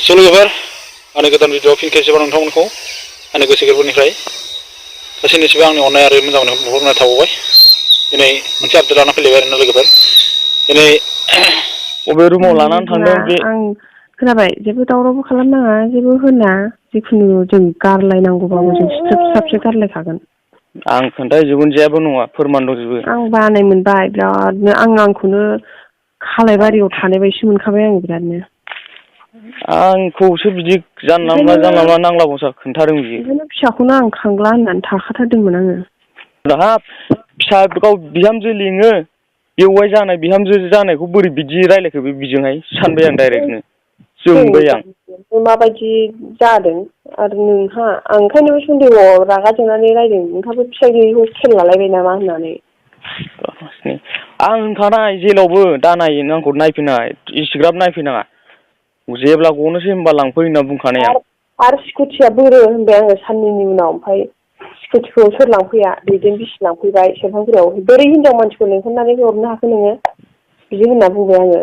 लोगोफोर आंनि गोदान भिडिअ फिन खेबसेबाव नोंथांमोनखौ आंनि गोसो गोरबोनिफ्राय गासैनिसिबो आंनि अननाय आरो मोजां मोननायखौ बुहरनाय थाबावबाय। दिनै मोनसे आपडेट लाना फैलायबाय आरोना लोगोफोर। दिनै बबे रुमाव लानानै थांदों बे आं खोनाबाय, जेबो दावरावबो खालामनाङा, जेबो होना, जिखुनु जों गारलायनांगौबाबो जों स्रोब स्राबसो गारलायखागोन। आं खोन्थाजोबगोन, जेबो नङा, फोरमान दंजोबो। आं बानाय मोनबाय बिरादनो, आंखौनो खालायबारियाव थानाय बायदिसो मोनखाबाय आं बिरादनो। आंखौसो बिदि जानला मोनला नांला बंसा खोन्थादों बियो। ओंखायनो फिसाखौनो आं खांला होननानै थाखाथारदोंमोन आङो। हाब, फिसा गाव बिहामजो लिङो, बेवाइ जानाय बिहामजो जानायखौ बोरै बिदि रायलायखो बे बिजोंहाय सानबाय आं डाइरेक्टनो, जोंबाय आं। माबायदि जादों आरो नोंहा, आं ओंखायनो सन्देहआव रागा जोंनानै रायदों, नोंहाबो फिसाइ गैयैखौ खेल लालायबाय नामा होननानै। आं होनखानाय जेलावबो दानाय आंखौ नायफैनाङा, इसिग्राब नायफैनाङा, जेब्ला गनोसै होनबा लांफै होनना बुंखानाय आं। आरो स्कुटिया बोरो होनबाय आङो साननैनि उनाव, ओमफ्राय स्कुटिखौ सोर लांफैया, दैदेन बिसि लांफैबाय सेरफांगुरियाव, बोरै हिनजाव मानसिखौ लेंहरनानै हरनो हाखो नोङो, बिदि होनना बुंबाय आङो।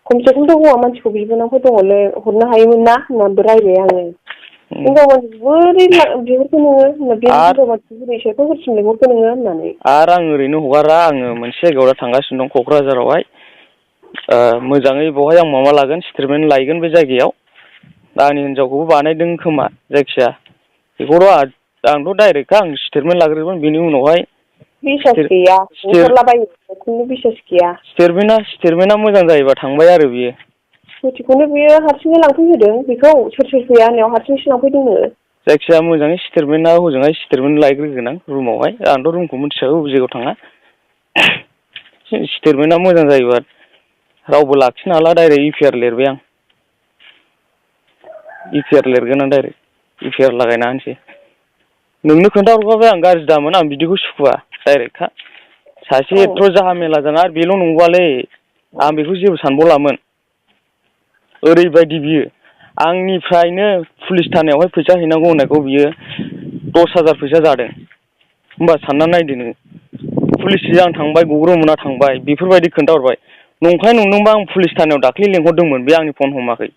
खमसे खमथ' हौवा मानसिखौ बिबोनांफोर दङलै, हरनो हायोमोन ना होननानैबो रायबाय आङो। हिनजाव मानसिखौ बोरै बिहरखो नोङो, बे हिनजाव मानसिखौ बोरै सेरफांगुरिसिम लिंहरखो नोङो होननानै। आरो आं ओरैनो हगारा, आङो मोनसे जायगायाव दा थांगासिनो दं, क'क्राझारावहाय। मोजाङै बेवहाय आं माबा लागोन, स्टेटमेन्ट लायगोन बे जायगायाव। आंनि हिनजावखौबो बानायदों खोमा, जायखिया बेखौथ' आंथ' डाइरेक्टखा, आं स्टेटमेन्ट लाग्रोगोन, बेनि उनावहाय बिसास गैया, ओंखारलाबायो, खुनु बिसास गैया। स्टेटमेन्टआ मोजां जायोबा थांबाय आरो बियो। स्कुटिखौनो बियो हारसिङै लांफैहोदों, बेखौ सोर फैया होननायाव हारसिंसो लांफैदोंनो। जायखिजाया मोजाङै स्टेटमेन्टआ हजोंहाय स्टेटमेन्ट लायग्रोगोन आं रुमावहाय, आंथ' रुमखौ मिथिखागौ बबे जायगायाव थाङा। स्टेटमेन्टआ मोजां जायोबा रावबो लाखिनो हाला, डाइरेक्ट इउपिआर लिरबाय आं। इउपिआर लिरगोन आं डाइरेक्ट, इउपिआर लागायना होनोसै। नोंनो खोन्थाहरखाबाय आं, गाज्रि दामोन, आं बिदिखौ सुखुवा, डाइरेक्टखा। सासे एथ' जाहा मेलाजों आरो बेल' नंबावालै, आं बेखौ जेबो सानबावलामोन। ओरैबायदि बियो, आंनिफ्रायनो पुलिस थानायावहाय फैसा हैनांगौ होननायखौ बियो 10,000 फैसा जादों। होमबा सानना नायदो नोङो, पुलिसजों आं थांबाय, गग्रोमोना थांबाय, बेफोरबायदि खोन्थाहरबाय। नंखाय नंदोंबा आं पुलिस थानायाव दाख्लै लेंहरदोंमोन, बे आंनि फन हमाखै।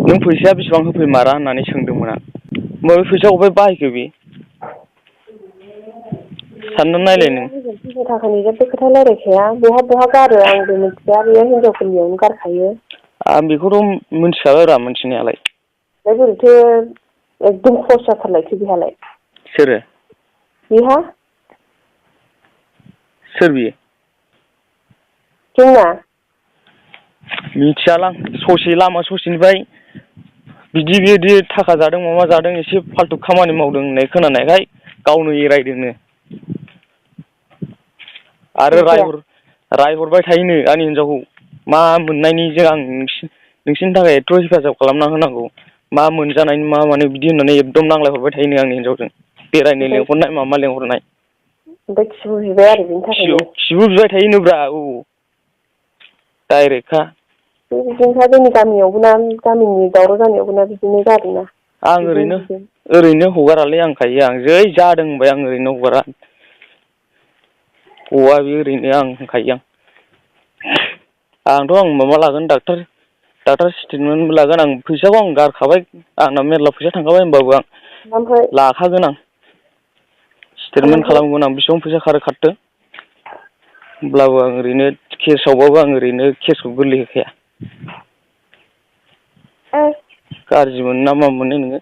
नों फैसाया बेसेबां होफैमारा होननानै सोंदोंमोन आं, होमबा बे फैसाखौ अबेहाय बाहायखो बे? सानना नायलाय नों। फैसा थाखानि जेबो खोथा रायलायखाया, बहा गारो आंबो मिथिया, बेयो हिनजावफोरनियावनो गारखायो। आं बेखौथ' मिथिखाबायब्रा, मिथिनायालाय। ओमफ्राय बोरैथो एकदम खर्स जाथारलायखो बेहालाय? सोरो? बेहा? सोर बियो? जोंना? मिथियालां, ससे लामा ससेनिफ्राय बिदि थाखा जादों, माबा जादों, एसे फाल्थु खामानि मावदों होननाय खोनानायखाय गावनो एरायदोंनो। आरो नंखाया रायहरबाय थायोनो आंनि हिनजावखौ, मा मोननायनिजों आं नोंसिनि थाखाय एथ' हेफाजाब खालामना होनांगौ, मा मोनजानायनि मा माने बिदि होननानै एकदम नांलायहरबाय थायोनो आंनि हिनजावजों, बेरायनो लेंहरनाय माबा लेंहरनाय। ओमफ्राय खिबु बिबाय आरो बेनि थाखायनो? खिबु बिबाय थायोनोब्रा, औ, डाइरेक्टखा। बे बिदिनोखा, जोंनि गामियावबो ना, गामिनि दावराव जानायावबो ना, बिदिनो जादोंना। आं ओरैनो हगारालै, आं जै जादों होनबाय आं ओरैनो हगारा। गवा बे ओरैनो, आं होनखायो आंथ' माबा लागोन, डाक्टार स्टेटमेन्टबो लागोन, आं फैसाखौ आं गारखाबाय, आंना मेरला फैसा थांखाबाय, होनबाबो आं ओमफ्राय लाखागोन आं। स्टेटमेन्ट खालामगोन आं, बेसेबां फैसा खारथों। होमब्लाबो आं ओरैनो केसावबाबो आं ओरैनो केसखौ गोरलै होखाया। गाज्रि मोनो ना मा मोनो नोङो?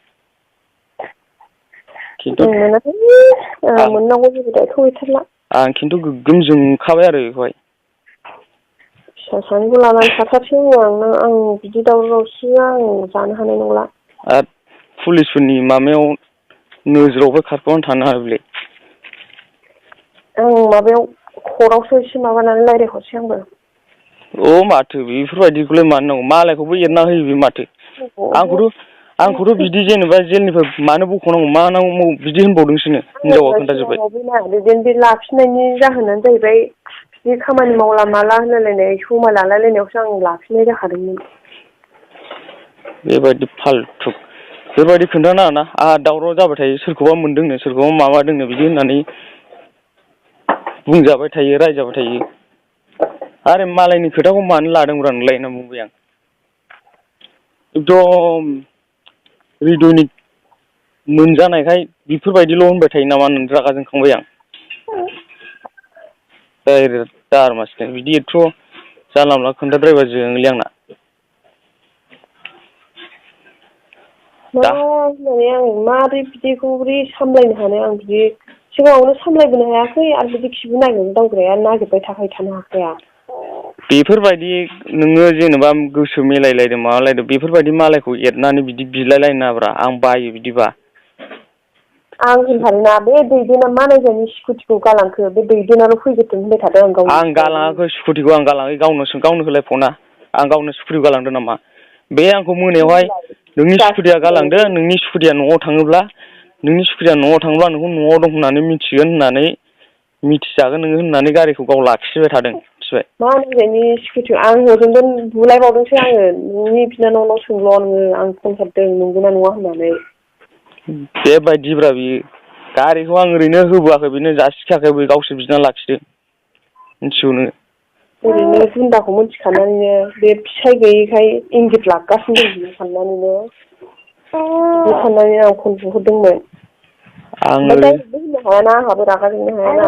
खिन्थु मोननांगौ जेबो दायथ' गैथारला। आं खिन्थु गोग्गोम जोंखाबाय आरो बेखौहाय। फिसा सानैखौ लानानै थाथारसै आं बिदि दावराव दावसि आं जानो हानाय नंला। आरो पुलिसफोरनि माबायाव नोजोरावबो खारफानानै थानो हाया बेलाय। आं माबायाव कर्टआवसो एसे माबानानै रायज्लायहरसै आंबो। अ माथो बेफोरबायदिखौलाय मानो नांगौ, मालायखौबो एरना होयो बे माथो। आंखौथ' बिदि जेनेबा जेलनिफ्राय मानो बख'नांगौ मा नांगौ बिदि होनबावदोंसोनो, हिनजावा खोन्थाजोब्बाय। बे लाफिननायनि जाहोनानो जाहैबाय, बिदि खामानि मावला माला होनलायलायनाय समाय लालायलायनायावसो आं लाफिननाय जाखादोंमोन। बेबायदि फाल्थु, बेफोरबायदि खोन्थानाङाना, आंहा दावराव जाबाय थायो, सोरखौबा मोनदोंनो, सोरखौबा माबादोंनो, बिदि होननानै बुंजाबाय थायो, रायजाबाय थायो। आरो मालायनि खोथाखौ मानो लादोंब्रा नोंलाय होनना बुंबाय आं। एकदम हृदयनि मोनजानायखाय बेफोरबायदिल' होनबाय थायो नामा होननानै रागा जोंखांबाय आं। डाइरेक्ट दारमासिनो बिदि एथ' जानला मोनला खोन्थाद्रायबा जोंलै आंना। मा होननानै आं मारै बिदिखौ बोरै सामलायनो हानो आं बिदि सिगाङावनो सामलायबोनो हायाखै आरो बिदि खिबु नागिरनो दावग्राया नागिरबाय थानो हाखाया। बेफोरबायदि नोङो जेनेबा गोसो मिलायलायदों माबालायदों बेफोरबायदि मालायखौ एरनानै बिदि बिलायलायनो नाङाब्रा आं बायो बिदिबा। आं होनखादोंना बे दैदेना मालायनि स्कुटिखौ गालांखो बे दैदेनाल' फैग्रोथों होनबाय थादों आं गावनि गालाङाखै स्कुटिखौ आं गालाङाखै गावनो होलाय फना आं गावनो स्कुटिखौ गालांदों नामा? बे आंखौ मोनायावहाय नोंनि स्कुटिया गालांदो नोंनि स्कुटिया न'आव थाङोब्ला नोंखौ न'आव दं होननानै मिथिगोन होननानै मिथिजागोन नोङो होननानै गारिखौ गाव लाखिबाय थादों मिथिबाय। मा नैबेनि स्कुटिखौ आं हजोंबो बुलायबावदोंसो आङो नोंनि बिनानावनाव सोंल' नोङो आं फन हरदों नंगौना नङा होननानै। बेबायदिब्रा बियो गारिखौ आं ओरैनो होबोआखै बेनो जासिखायाखै बे गावसो बिना लाखिदों मिथिगौ नोङो। ओरैनो गुन्दाखौ मिथिखानानैनो बे फिसाइ गैयिखाय इंगित लागासिनो दं बियो साननानैनो बिदि साननानै आं फन बुहरदोंमोन। ओमफ्राय डाइरेक्टबो होननो हायाना आंहाबो रागा जोंनो हायाना।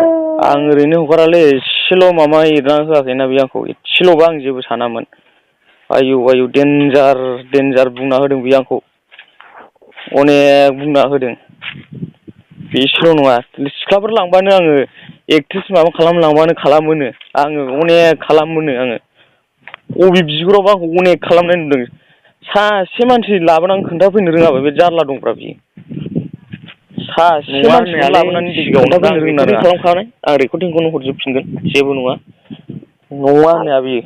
आं ओरैनो हगारालै एसेल' माबा एरना होआखैना बे आंखौ एसेल'बा आं जेबो सानामोन। आयौ देन्जार बुंना होदों बे आंखौ अनेक बुंना होदों। बेसल' नङा सिख्लाफोर लांबानो आङो एक्ट्रिस माबा खालामलांबानो खालामोनो आङो अनेक खालामोनो आङो अबे बिगुरावबो आंखौ अनेक खालामनाय नुदों। सासे मानसि लाबोनानै खोन्थाफैनो रोङाबा बे जारला दंब्रा बियो। सासे मानसिखौनो लाबोनानै खोन्थाफैनो रोंना रोङा। खालामखानाय आं रेकर्डिंखौनो हरजोबफिनगोन जेबो नङा। नङा होननाया बियो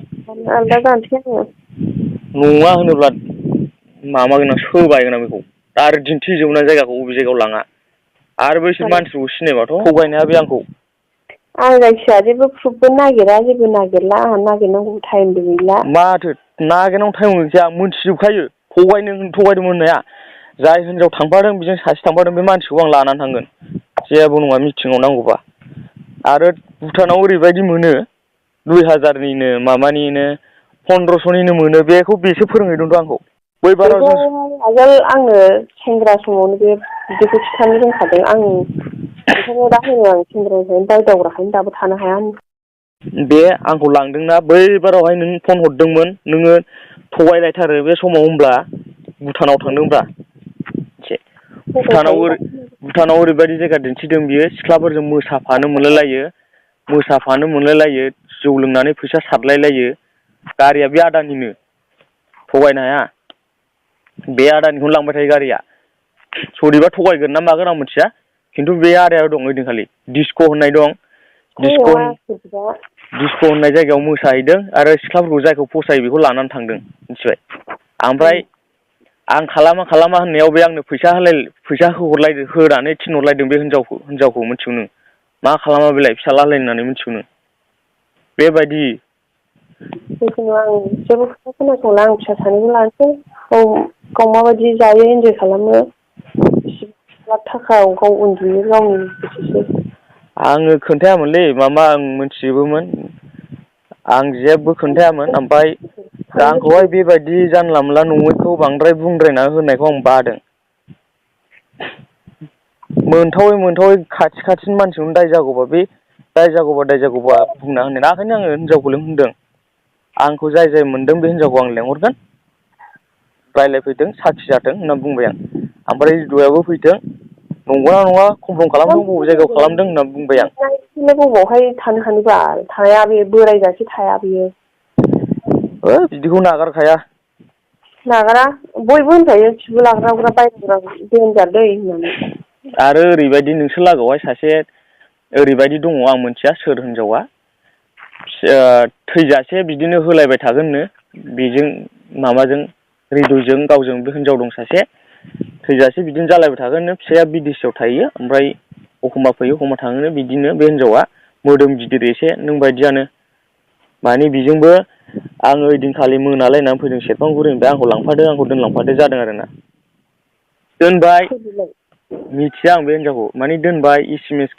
आलदा जानोसै आङो। नङा होनोब्ला माबागोन आं सोबायगोन आं बेखौ आरो दिन्थिहैजोबगोन आं जायगाखौ बबे जायगायाव लाङा। आरो बैसोर मानसिखौ सिनायबाथ' थगायनो हाया बे आंखौ। आं जायखिया जेबो प्रुफबो नागिरा जेबो नागिरला आंहा नागिरनांगौ टाइमबो गैला। माथो नागिरनांगौ टाइम गैखाया आं मोनथिजोबखायो थगायदों होननाया। जाय हिनजाव थांफादों बेजों सासे थांफादों बे मानसिखौ आं लानानै थांगोन जेबो नङा मिटिङाव नांगौबा। आरो भुटानाव ओरैबायदि मोनो 2000निनो माबानिनो 1500निनो मोनो बेखौ बेसो फोरोंहैदोंथ' आंखौ। बैबाराव बेखौ जों आगोल आंनो सेंग्रा समावनो बे बिदिखौ खिन्थानो रोंखादों आं ओंखायनो दा होनो आं सेंग्रानिफ्रायनो दायदावग्राखायनो दाबो थानो हाया। बे आंखौ लांदोंना बैबारावहाय नों फन हरदोंमोन नोङो थगायलायथारो बे समाव होनब्ला भुटानाव थांदोंब्रा एसे भुटानाव ओरैबायदि जायगा दिन्थिदों बियो सिख्लाफोरजों मोसाफानो मोनलायलायो जौ लोंनानै फैसा सारलायलायो गारिया बे आदानिनो थगायनो हाया बे आदानिखौनो लांबाय थायो गारिया सोरनिबा थगायगोन ना मागोन आं मिथिया खिन्थु बे आदायाव दं ओइदिनखालि डिस्क' होननाय दं डिस्क' होननाय जायगायाव मोसाहैदों आरो सिख्लाफोरखौ जायखौ फसायो बेखौ लानानै थांदों मिथिबाय ओमफ्राय आं खालामा होननायाव बे आंनो फैसा होनानै थिनहरलायदों बे हिनजावखौ मिथिगौ नों मा खालामा बेलाय फिसाज्ला होननानै मिथिगौ नों बेबायदि जिखुनु आं जेबो खोथा खोनासंला आं फिसा सानैखौ लानोसै गाव माबायदि जायो इन्जय खालामो बेसेबां थाखा गाव उन्दुयो गावनि गोसोसै आङो खोन्थायामोनलै मामा आं मिथिजोबोमोन आं जेबो खोन्थायामोन ओमफ्राय दा आंखौहाय बेबायदि जानला मोनला नङैखौ बांद्राय बुंद्रायना होनायखौ आं बादों मोनथावै खाथिनि मानसिखौनो दाय जागौबा बुंना होनो ओंखायनो आङो हिनजावखौ लिंहरदों आंखौ जाय मोनदों बे हिनजावखौ आं लिंहरगोन रायज्लायफैदों साखि जाथों होनना बुंबाय आं ओमफ्राय रिजुआबो फैथों नंगौना नङा कमफ्रम खालामदों बबे जायगायाव खालामदों होनना बुंबाय आं बबावहाय थानो हानोबा थाया बे बोरायजासे थाया बियो बिदिखौ नागारखाया नागारा बयबो होनखायो खिबु लाग्राफ्रा बायह्रा देनजार दै होननानै आरो ओरैबायदि नोंसोर लागोआवहाय सासे ओरैबायदि दङ आं मिथिया सोर हिनजावा थैजासे बिदिनो होलायबाय थागोननो बेजों माबाजों हृदयजों गावजों बे हिनजाव दं सासे थैजासे बिदिनो जालायबाय थागोननो फिसाया बिदेशआव थायो ओमफ्राय एखमबा फैयो एखमबा थाङोनो बिदिनो बे हिनजावा मोदोम गिदिर एसे नों बायदियानो माने बेजोंबो आङो ओइदिनखालि मोनालायनानै फैदों सेरफांगुरिनिफ्राय आंखौ लांफादो आंखौ दोनलांफादो जादों आरोना दोनबाय मिथिया आं बे हिनजावखौ माने दोनबाय एस एम एस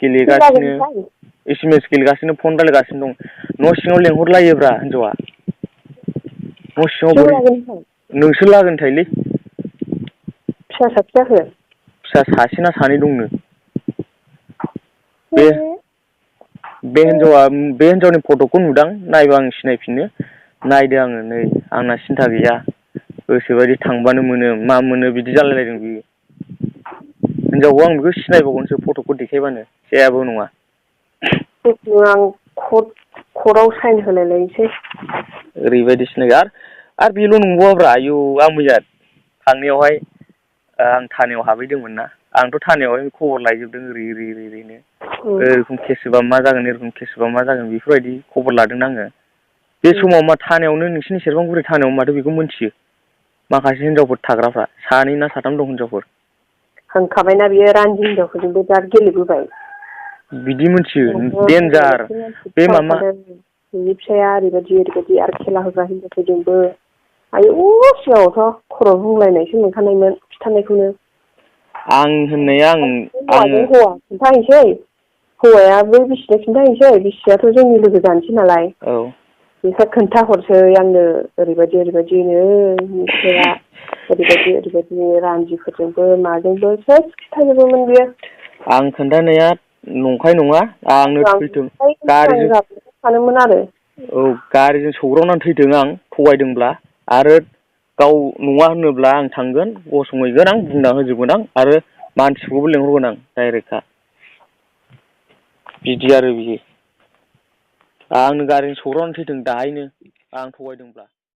गेलेगासिनो फन रायलायगासिनो दं न' सिङाव लेंहरलायोब्रा हिनजावा न' सिङाव बोरै नोंसोर लागोनि थायोलै। फिसा साबसे जाखो? फिसा सासे ना सानै दंनो। बे हिनजावनि फट'खौ नुदां नायबा आं सिनायफिनो नायदो आङो नै आंना सिन्था गैया गोसोबायदि थांबानो मोनो मा मोनो बिदि जालायलायदों बियो। हिनजावखौ आं बेखौ सिनायबावगोनसो फट'खौ देखायबानो जायाबो नङा। आं कर्टआव साइन होलायलायनोसै। ओरैबायदि सिनायगो आरो बेल' नंबावाब्रा आयौ आं मैया थांनायावहाय आं थानायाव हाबहैदोंमोन ना आंथ' थानायावहाय खबर लायजोबदों ओरैनो एरखम केस होबा मा जागोन एरखम केस होबा मा जागोन बेफोरबायदि खबर लादों आङो। बे समाव मा थानायावनो नोंसिनि सेरफांगुरि थानायाव माथो बेखौ मोनथियो माखासे हिनजावफोर थाग्राफ्रा सानै ना साथाम दं हिनजावफोर। होनखाबायना बियो रान्दि हिनजावफोरजोंबो बिराद गेलेबोबाय। बिदि मोनथियो देन्जार बे मामा बिनि फिसाया ओरैबायदि आरो खेला होग्रा हिनजावफोरजोंबो आयौ सिगाङावथ' खर' रुंलायनायसो मोनखानायमोन खिन्थानायखौनो। आं होननाया आङो हौवा खिन्थाहैसै हौवायाबो बिसिनो खिन्थाहैसै बिसियाथ' जोंनि लोगो जानोसै नालाय। औ बिसोर खोन्थाहरसै आंनो ओरैबायदिनो मिथिया ओरैबायदि रान्दिफोरजोंबो माजोंबो सेस खिथाजोबोमोन बियो। आं खोन्थानाया नंखाय नङा आंनो थैथों गारिजों सानोमोन आरो औ गारिजों सौग्रावनानै थैथों आं थगायदोंब्ला आरो गाव नङा होनोब्ला आं थांगोन गसंहैगोन आं बुंना होजोबगोन आं आरो मानसिखौबो लेंहरगोन आं डाइरेक्टखा बिदि आरो बियो आंनो गारिजों सौग्रावनानै थैथों दाहायनो आं थगायदोंब्ला।